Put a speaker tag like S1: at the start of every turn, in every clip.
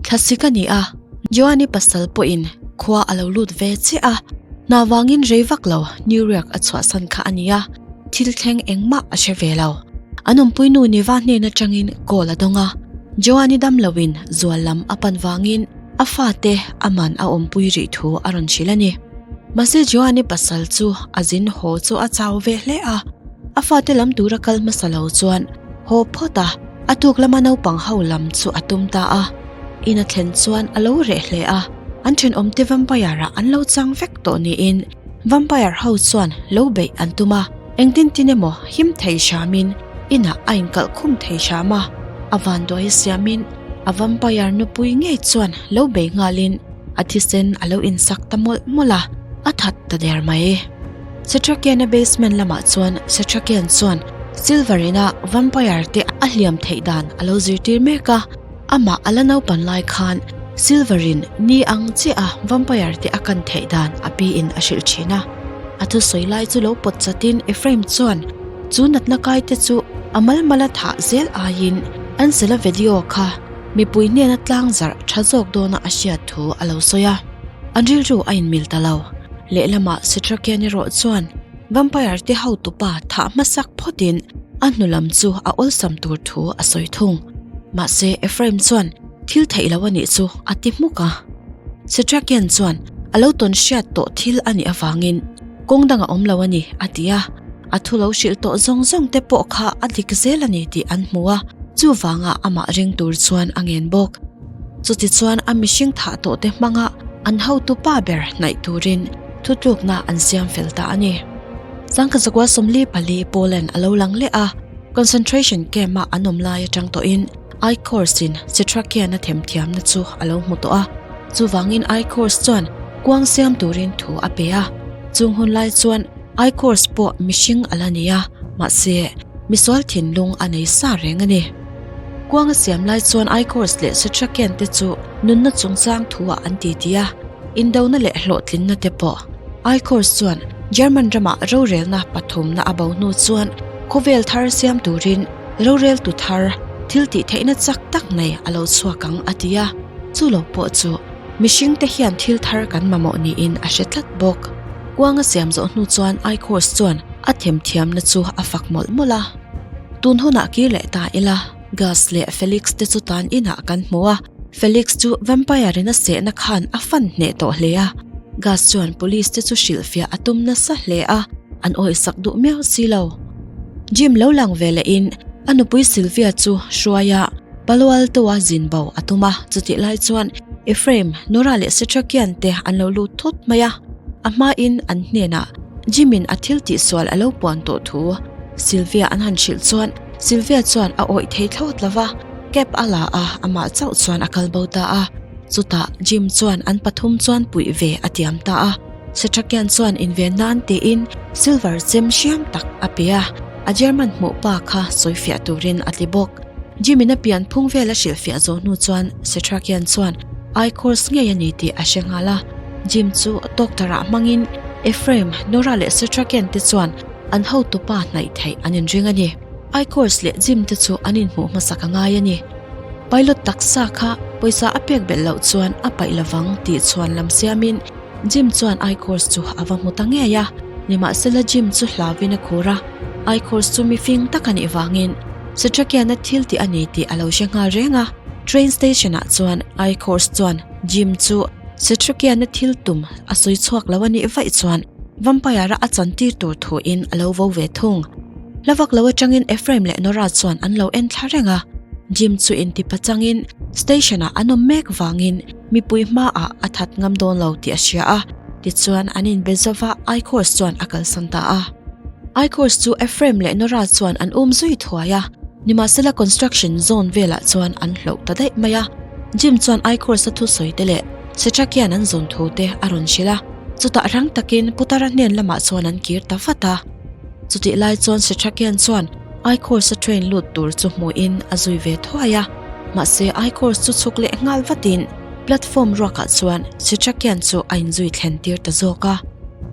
S1: Thlasik a ni a, Joani pasal pawhin khua a lo lut ve chiah a, hna vangin rei vak lo New York a chhuahsan kha a ni a, thil thleng engmah a hre ve lo. An awmpui nu Niva hnen atangin call a dawng a, Joani dam loin zual lam a pan vangin a fate a man a awmpui rih thu a rawn hrilh a ni. Mahse Joani pasal chu a zin haw chu a chau ve hle a, a fate lam tura kal hmasa lo chuan haw phawt a, A tuk lama naupang ho lam chu a tum ta a, in a thlen chuan a lo reh hle a, an thenawmte vampire ah an lo chang vek tawh niin vampire ho chuan lo beih an tum a, engtin tin emaw him thei hramin inah a inkalh khum thei hram a, a vanduai siamin a vampire nupui ngei chuan lo bei nghalin a thisen a lo insak ta mawlh mawlh a, a that ta der mai. Setrakian-a basement lamah chuan Setrakian chuan Silver ina vampire te a hliam theih dan a lo zirtir mek a, amah a la naupan lai khan Silver in ni ang chiah a vampire te a kan theih dan a pi in a hrilh thin a. A thusawi lai chu lo pawt chatin Ephraim chuan chu natna kai te chu a mal mala thah zel aiin Ansela video kha mipui hnena tlang zarh tha zawk dawna a hriat thu a lo sawi a, an rilru a inmil ta lo. Lehlamah Setrakian erawh chuan Vampire te hotupa thah hmasak phawtin a hnu lam chu a awlsam tur thu a sawi thung. Mahse Ephraim chuan thil theih lo a nih chu a ti hmuk a. Setrakian chuan a lo tawn hriat tawh thil a nih avangin kawng dang a awm lo a ni a ti a. A thu lo hrilh tawh zawng zawng te pawh kha a dik zel a ni tih an hmu a, chuvanga amah ring tur chuan a ngen bawk. Chutichuan a mihring thah tawh te hmanga an hotu pa ber hnaih turin thutlukna an siam fel ta a ni. Sangkazakua 44 Poland a lo lang leh a, concentration camp-a an awm lai atang tawhin I Corps-in Setrakian-a themthiamna chu a lo hmu tawh a, chuvangin I Corps chuan kuang siam turin thu a pe a. Chung hun lai chuan I Corps pawh mihring a la ni a, mahse misual thinlung a nei sa reng a ni. Kuang a siam lai chuan Aikors leh Setrakian te chu nunna chungchang thu-ah an titi a, indona leh hlawhtlinna te pawh. Aikors chuan German ramah rorelna pathumna a bo hnu chuan khawvel thar siam turin roreltu thar thil tih theihna chak tak nei a lo chhuak ang a ti a, chu lo pawh chu mihring te hian thil thar kan mamawh niin a hre tlat bawk. Kuang a siam zawh hnu chuan Aikors chuan a themthiamna chu a fak mawlh mawlh a. Tun hunah kir leh ta ila, Gus leh Felix te chu tan inah kan hmu a, Felix chu vampire in a sehna khan a fan hneh tawh hle a, Gus chuan police te chu hrilhfiah a tum nasa hle a, an awisak duh miau si lo. Jim lo lang ve leh in a nupui Sylvia chu hruai a, Palo Alto a zin bo a tum a, chutih lai chuan Ephraim, Nora leh Setrakian te an lo lut thut mai a, a hma in an hnenah Jim in a thil tihsual a lo puan tawh thu Sylvia an han hrilh chuan Sylvia chuan a awih thei thlawt lo va, cab a la a, amah chauh chuan a kal bo ta a. Chutah Jim chuan an pathum chuan puih ve a tiam ta a. Setrakian chuan inven nan tiin silver chem hriam tak a pe a, a German hmuh pa kha sawifiah turin a ti bawk. Jim in a pian phung vel a hrilhfiah zawh hnu chuan Setrakian chuan I course ngei a ni tih a hre nghal a. Jim chu doctor ah hmangin Ephraim, Nora leh Setrakian te chuan An hotupa hnaih theih an inring a ni. Icourse leh Jim te chu an inhmuh hmasak a ngai a ni. Pilot taksa kha pawisa a pek belh loh chuan a paih lovang tih chhuan lam siamin Jim chuan Icourse chu a va hmu ta ngei a. Nimahsela Jim chu hlauvin a khur a, Icourse chu mifing tak a nih vangin Setrakian-a thil tih a ni tih a lo hre nghal reng a. Train station-ah chuan Icourse chuan Jim chu Setrakian-a thil tum a sawi chhuak lo a nih vaih chuan Vampire-a a chantir tur thuin a lo vo ve thung. Hla vak lo atangin Ephraim leh Nora chuan an lo en thla reng a. Jim chu inti pachangin station-ah an awm mek vangin mipui hmaah a that ngam dawn lo tih a hria a, tichuan an inbe zova Icourse chuan a kalsan ta a. Icourse chu Ephraim leh Nora chuan an um zui thuai a, nimahsela construction zone velah chuan an hloh ta daih mai a. Jim chuan Icourse-a thusawi te leh Setrakian an zawn thu te a rawn hrilh a. Chutah rang takin Putara hnen lamah chuan an kir ta vat a. Chutih lai chuan Setrakian chuan Icourse-a train lut tur chu hmuhin a zui ve thuai a. Mahse Icourse chu chhuk leh nghal vatin platform ruakah chuan Setrakian chu a inzui thlen tir ta zawk a.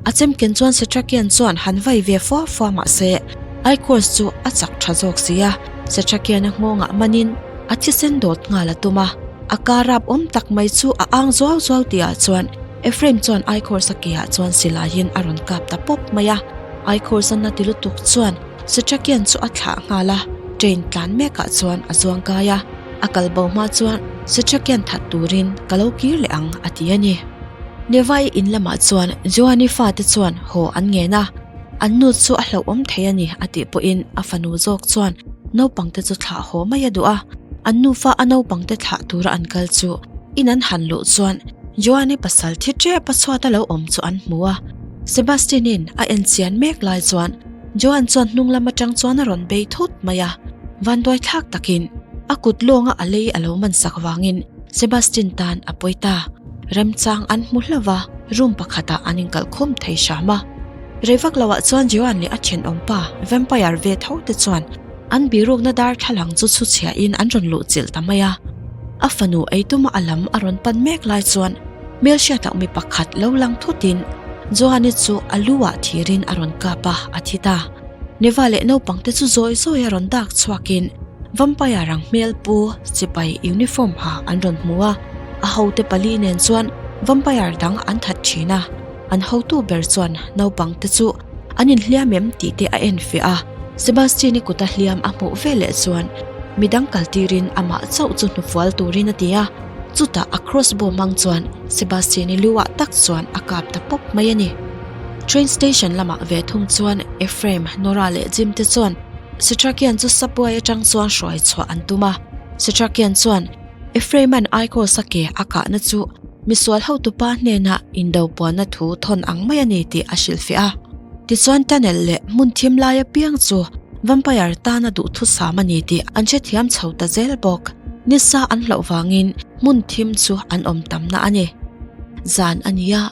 S1: A chemken chuan Setrakian chuan han vai ve fua fua mahse Icourse chu a chak tha zawk si a, Setrakian-a nghawngah manin a thisen dawt nghal a tum a. A ka rap awm tak mai chu a ang zuau zuau tihah chuan Ephraim chuan Aikhawrsa keah chuan silaiin a rawn kap ta pawp mai a. Aikhawrsa na ti lutuk chuan Setrakian chu a thlah nghal a, train tlan mekah chuan a zuang kai a. A kal bo hma chuan Setrakian that turin ka lo kir leh ang a ti a ni. Nevai in lamah chuan Joani fate chuan haw an ngen a, an nu chu a hlauhawm thei a ni a tih pawhin a fanu zawk chuan naupangte chu thlah haw mai a duh a. An nufa a naupangte thlah tura an kal chu in an han luh chuan Joani pasal thi tep a chhuat a lo awm chu an hmu a. Sebastian-in a en chian mek lai chuan Joan chuan hnung lam atang chuan a rawn bei thut mai a, vanduai thlak takin a kut lawnga a lei a lo man sak vangin Sebastian tan a pawi ta. Remchang an hmu hlauh va, room pakhatah an inkalh khum thei hram a. Rei vak loah chuan Joan leh a thenawmpa vampire ve tho te chuan an birukna darthlalang chu chhuchhiahin an rawn luh chilh ta mai a. A fanu eituma a lam a rawn pan mek lai chuan hmelhriat loh mi pakhat lo lang thutin Joan-i chu a lu ah thirin a rawn kap a, a thi ta. Neva leh naupangte chu zawi zawi a rawn dak chhuakin vampire ang hmel pu sipai uniform ha an rawn hmu a. A hote pali nen chuan vampire dang an that thin a, an hotu ber chuan naupang te chu an inhliam em tih te a en fiah a. Sebastian-i kuta hliam a hmuh veleh chuan midang kal tirin amah chauh chu hnufual turin a ti a, chutah a crossbow hmang chuan Sebastian-i lu ah tak chuan a kap ta pawp mai a ni. Train station lamah ve thung chuan Ephraim, Nora leh Jim te chuan Setrakian chu subway atang chuan hruai chhuah an tum a, Setrakian chuan Ephraim-a'n Aikawsa ke a kahna chu misual hotupa hnena indo puanna thu thawn ang mai a ni tih a hrilhfiah a. Tichuan tunnel leh hmun thim lai apiang chu vampire tana duhthusam a ni tih an hrethiam chho ta zel bawk. Nisa an hlauh vangin hmun thim chu an awm tamna a ni. Zan a ni a,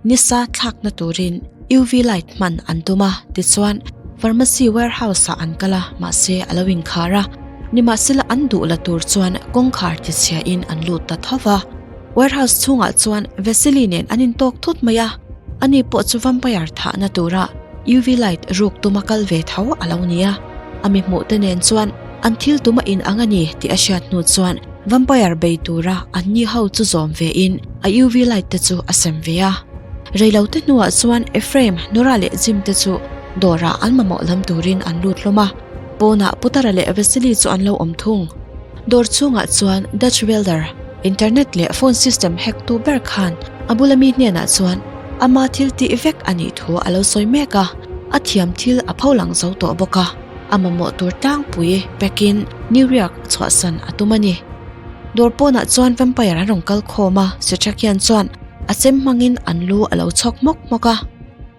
S1: nisa thlakna turin UV light hman an tum a, tichuan pharmacy warehouse-ah an kal a, mahse a lo inkhar a. Nimahsela an duh la tur chuan kawngkhar tichhiain an lut ta tho va. Warehouse chhungah chuan Vasily nen an intawk thut mai a, ani pawh chu vampire thahna tura UV light ruk tuma kal ve tho a lo ni a. A mi hmuh te nen chuan an thil tum a inang a ni tih a hriat hnu chuan vampire bei tura anni ho chu zawm vein a UV light te chu a sem ve a. Reilote hnuah chuan Ephraim, Nora leh Jim te chu dawrah an mamawh lam turin an lut hlawm a. Pawnah Putara leh Vasily chu an lo awm thung. Dawr chhungah chuan Dutch welder, internet leh phone system hack tu ber khan a bula mi hnenah chuan ama thil tih vek a nih thu a lo sawi mek a, a thiam thil a pho lang zo tawh bawk a, a mamawh tur tlangpui pack-in New York chhuahsan a tum a ni. Dawr pawnah chuan vampire an rawn kal khawm a, Setrakian chuan a chem hmangin an lu a lo chhawk hmawk hmawk a.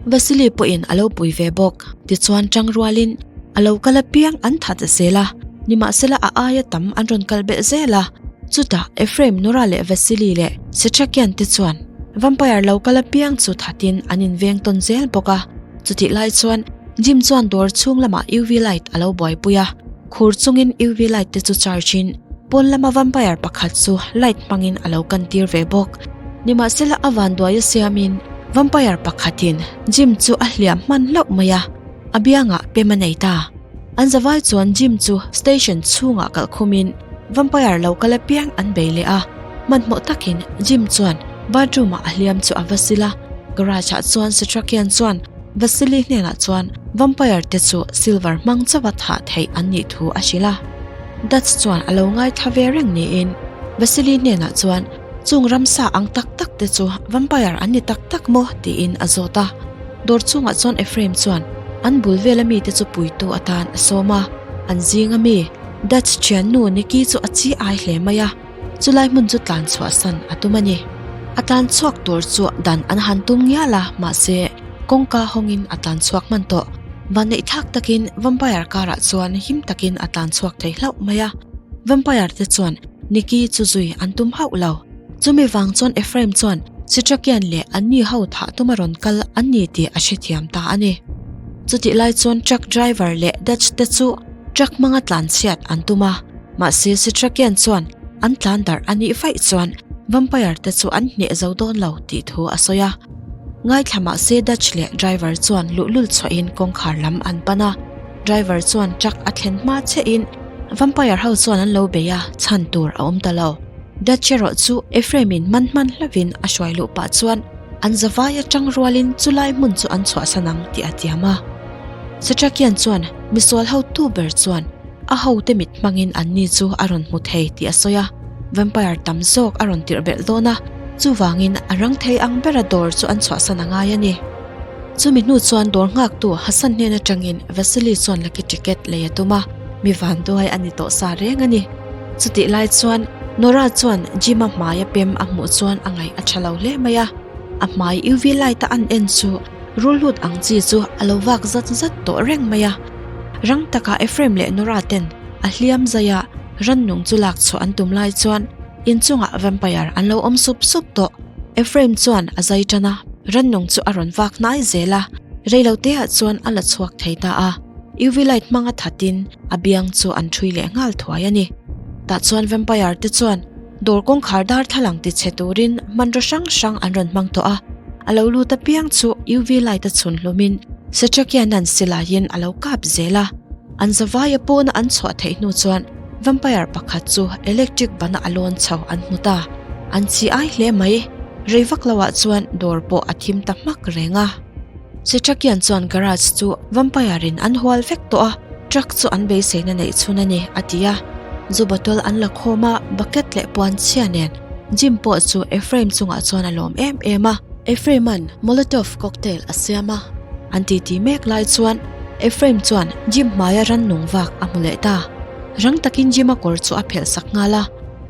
S1: Vasily pawhin a lo pui ve bawk. Tichuan tangrualin a lo kal apiang an that zel a, nimahsela a aia tam an rawn kal belh zel a. Chutah Ephraim, Nora leh Vasily leh Setrakian te chuan vampire lo kal apiang chu thatin an inveng tawn zel bawk a. Chutih lai chuan Jim chuan dawr chhung lamah UV light a lo buaipui a, khur chungin UV light te chu charge in pawn lama vampire pakhat chu light hmangin a lo kantir ve bawk. Nimahsela a vanduai a siamin vampire pakhatin Jim chu a hliam hman hlauh mai a, a biangah pem a nei ta. An zavai chuan Jim chu station chhungah kalh khumin vampire lo kal apiang an bei leh a, hmanhmawh takin Jim chuan bathroom ah a hliam chu a va sil a, garage ah chuan Setrakian chuan Vasily hnenah chuan vampire te chu silver hmang chauha thah theih an nih thu a hrilh a. Dutch chuan a lo ngaithla ve reng niin Vasily hnenah chuan Chung ramsa ang tak tak te chu vampire an ni tak tak maw? tiin a zawt a. Dawr chungah chuan Ephraim chuan an bul vela mite chu puitu atan a sawm a. An zinga mi, Dutch thiannu Nikki chu a chi ai hle mai a, chulai hmun chu tlan chhuahsan a tum a ni. A tlan chhuak tur chu dan an han tum ngial a, mahse kawngka hawngin a tlan chhuak hman tawh. Vanneih thlak takin vampire karah chuan him takin a tlan chhuak thei hlauh mai a. Vampire te chuan Nikki chu zui an tum hauh lo. Chumi vang chuan Ephraim chuan Sitrakian leh anni ho thah tuma rawn kal an ni tih a hrethiam ta a ni. Chutih lai chuan truck driver leh Dutch te chu truck hmanga tlan chhiat an tum a, mahse Sitrakian chuan an tlan darh a nih vaih chuan vampire te chu an hneh zo dawn lo tih thu a sawi a. Ngaithla mahse Dutch leh driver chuan luhlul chhuahin kawngkhar lam an pan a. Driver chuan truck a thlen hma chiahin vampire ho chuan an lo bei a, chhan tur a awm ta lo. Dutch erawh chu Ephraim-in man hman hlavin a hruai luh pah chuan an zavai atang rualin chulai hmun chu an chhuahsan ang tih a tiam a. Setrakian chuan misual hotu ber chuan a hote mit hmangin anni chu a rawn hmu thei tih a sawi a, vampire tam zawk a rawn tirh belh dawn a, chuvangin a rang thei ang bera dawr chu an chhuahsan a ngai a ni. Chumi hnu chuan dawr nghaktu Hassan hnen atangin Vasily chuan lucky ticket lei a tum a, mi vanduai a ni tawh sa reng a ni. Chutih lai chuan Nora chuan Jim-a hmaia pem a hmuh chuan a ngaih a tha lo hle mai a, a hmai UV light a an en chu rulhlut ang chi chu a lo vak zat zat tawh reng mai a. Rang taka Ephraim leh Nora ten a hliam zaia rannung chu lak chhuah an tum lai chuan inchungah vampire an lo awm sup sup tawh. Ephraim chuan a zai tan a, rannung chu a rawn vak hnai zel a, reiloteah chuan a la chhuak thei ta a. UV light hmanga thatin a biang chu an ṭhui leh nghal thuai a ni. Tah chuan vampire te chuan dawr kawngkhar darthlalang ti chhe turin hmanraw hrang hrang an rawn hmang tawh a, a lo lut apiang chu UV light a chhun hlumin Setrakian-a'n silaiin a lo kap zel a. An zavaia pawna an chhuah theih hnu chuan vampire pakhat chu electric bana a lawn chho an hmu ta. An chi ai hle mai. Rei vak loah chuan dawr pawh a thim ta hmak reng a. Setrakian chuan garage chu vampire in an hual vek tawh a, truck chu an beiseina neih chhun a ni, a ti a. Zu bottle an la khawm a, bucket leh puan chhia nen. Jim pawh chu Ephraim chungah chuan a lawm em em a. Ephraim-a'n Molotov cocktail a siam a, an titi mek lai chuan Ephraim chuan Jim hmaia rannung vak a hmu leh ta. Rang takin Jim-a kawr chu a phelh sak nghal a.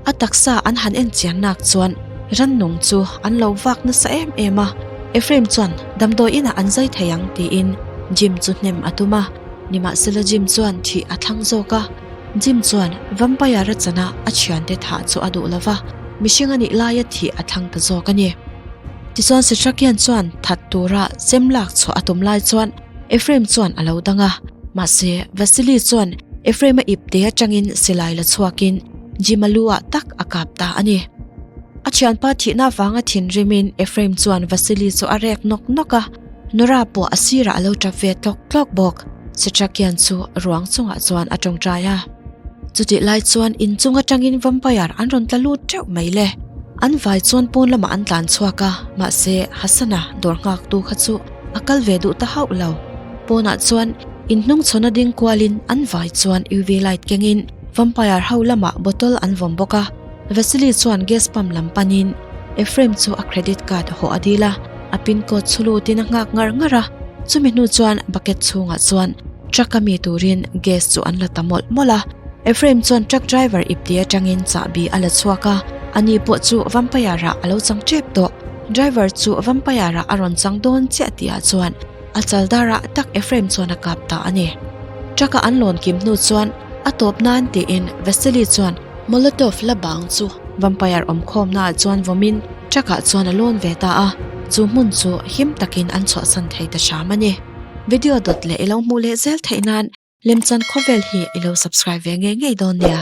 S1: A taksa an han en chian nak chuan rannung chu an lo vak nasa em em a, Ephraim chuan damdawi inah an zai thei ang tiin Jim chu hnem a tum a, nimahsela Jim chuan thih a thlang zawk a. Jim chuan vampire a chana a thiante thah chu a duh lo va, mihring a nih laia thih a thlang ta zawk a ni. Tichuan Setrakian chuan that tura chem lak chhuah a tum lai chuan Ephraim chuan a lo dang a, mahse Vasily chuan Ephraim-a ipte atangin silai la chhuakin Jim-a lu-ah tak a kap ta a ni. A thianpa thihna avanga thinrimin Ephraim chuan Vasily chu a rek nawk nawk a, Nora pawh a sirah a lo tap ve tlawk tlawk bawk. Setrakian chu ruang chungah chuan a tawngtai a. Chutih lai chuan inchung atangin vampire an rawn tla lut teuh mai le. An vai chuan pawn lamah an tlan chhuak a, mahse Hassan-a dawr nghaktu kha chu a kal ve duh ta hauh lo. Pawnah chuan inhnung chhawn a ding kualin an vai chuan UV light kengin vampire ho lamah bottle an vawm bawk a. Vasily chuan gas pump lam panin Ephraim chu a credit card hawh a dil a, a pin code chhu lutin a nghak ngar ngar a. Chumi hnu chuan bucket chhungah chuan truck a mi turin gas chu an la ta mawlh mawlh a. Ephraim chuan truck driver ipte atangin chahbi a la chhuak a, ani pawh chu vampire ah a lo chang tep tawh. Driver chu vampire ah a rawn chang dawn chiah tihah chuan a chal darah tak Ephraim chuan a kap ta a ni. Truck a an lawn kim hnu chuan a tawp nan tiin Vasily chuan Molotov la bang chu vampire awmkhawmna ah chuan vawmin truck ah chuan a lawn ve ta a, chu hmun chu him takin an chhuahsan thei ta hram a ni. Video dawt leh i lo hmuh leh zel theih nan Lemchan khawvel hi i lo subscribe ve ngei ngei dawn nia.